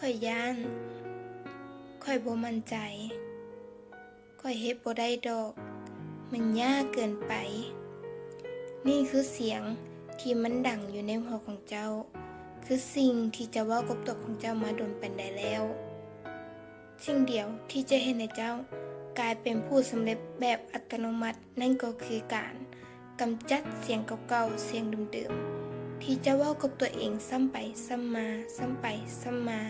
ຂ້ອຍຢ້ານ. ຂ້ອຍບໍ່ໝັ້ນໃຈ. ຂ້ອຍເຮັດບໍ່ໄດ້ດອກ. ມັນຍາກເກີນໄປ. ນີ້ຄືສຽງທີ່ມັນດັງຢູ່ໃນຫົວຂອງເຈົ້າ, ຄືສິ່ງທີ່ເຈົ້າເວົ້າກັບຕົວຂອງເຈົ້າມາດົນປານໃດແລ້ວ. ສິ່ງດຽວທີ່ຈະເຮັດໃຫ້ເຈົ້າກາຍເປັນຜູ້ສຳເລັດແບບອັດຕະໂນມັດ, ນັ້ນກໍຄືການກຳຈັດສຽງເກົ່າໆ, ສຽງເດີມໆ ທີ່ເຈົ້າເວົ້າກັບຕົວເອງຊ້ຳໄປຊ້ຳມາ, ຊ້ຳໄປຊ້ຳມາ.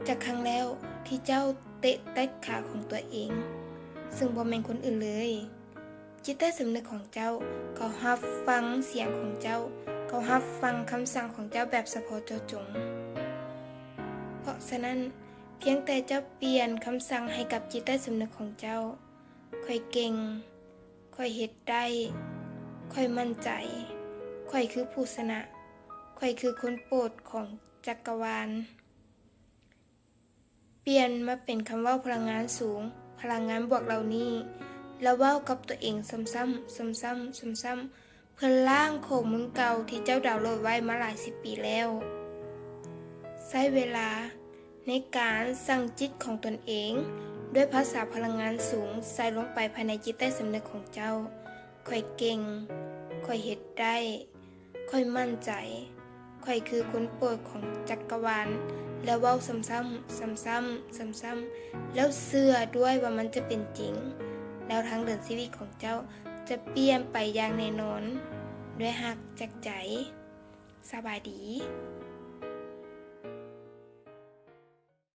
ຈັກຄັ້ງແລ້ວທີ່ເຈົ້າເຕະແຕັດຂາຂອງຕົວເອງ, ເຊິ່ງບໍ່ແມ່ນຄົນອື່ນເລີຍ. ຈິດໃຕ້ສຳນຶກຂອງເຈົ້າກໍຮັບຟັງສຽງຂອງເຈົ້າ, ກໍຮັບຟັງຄຳສັ່ງຂອງເຈົ້າແບບສະເພາະເຈາະຈົງ. ເພາະສະນັ້ນ, ພຽງແຕ່ເຈົ້າປ່ຽນຄຳສັ່ງໃຫ້ກັບຈິດໃຕ້ສຳນຶກຂອງເຈົ້າ, ຂ້ອຍເກັ່ງ, ຂ້ອຍເຮັດໄດ້, ຂ້ອຍໝັ້ນໃຈ, ຂ້ອຍຄືຜູ້ຊະນະ, ຂ້ອຍຄືຄົນໂປດຂອງຈັກກະວານ. ປ່ຽນມາເປັນຄຳເວົ້າພະລັງງານສູງ, ພະລັງງານບວກເຫຼົ່ານີ້, ແລ້ວເວົ້າກັບຕົວເອງຊ້ຳໆ, ຊ້ຳໆ, ຊ້ຳໆ, ເພື່ອລ້າງຂໍ້ມູນເກົ່າທີ່ເຈົ້າດາວໂຫຼດໄວ້ມາຫຼາຍສິບປີແລ້ວ. ໃຊ້ເວລາໃນການສັ່ງຈິດຂອງຕົນເອງດ້ວຍພາສາພະລັງງານສູງໃສ່ລົງໄປພາຍໃນຈິດໃຕ້ສຳນຶກຂອງເຈົ້າ. ຂ້ອຍເກັ່ງ, ຂ້ອຍເຮັດໄດ້, ຂ້ອຍໝັ້ນໃຈ, ຂ້ອຍຄືຄົນໂປດຂອງຈັກກະວານ, ແລ້ວເວົ້າຊ້ຳໆ, ຊ້ຳໆ, ຊ້ຳໆ, ແລ້ວເຊື່ອດ້ວຍວ່າມັນຈະເປັນຈິງ, ແລ້ວທາງເດີນຊີວິດຂອງເຈົ້າຈະປ່ຽນໄປຢ່າງແນ່ນອນ, ດ້ວຍຮັກຈາກໃຈ. ສະບາຍດີ.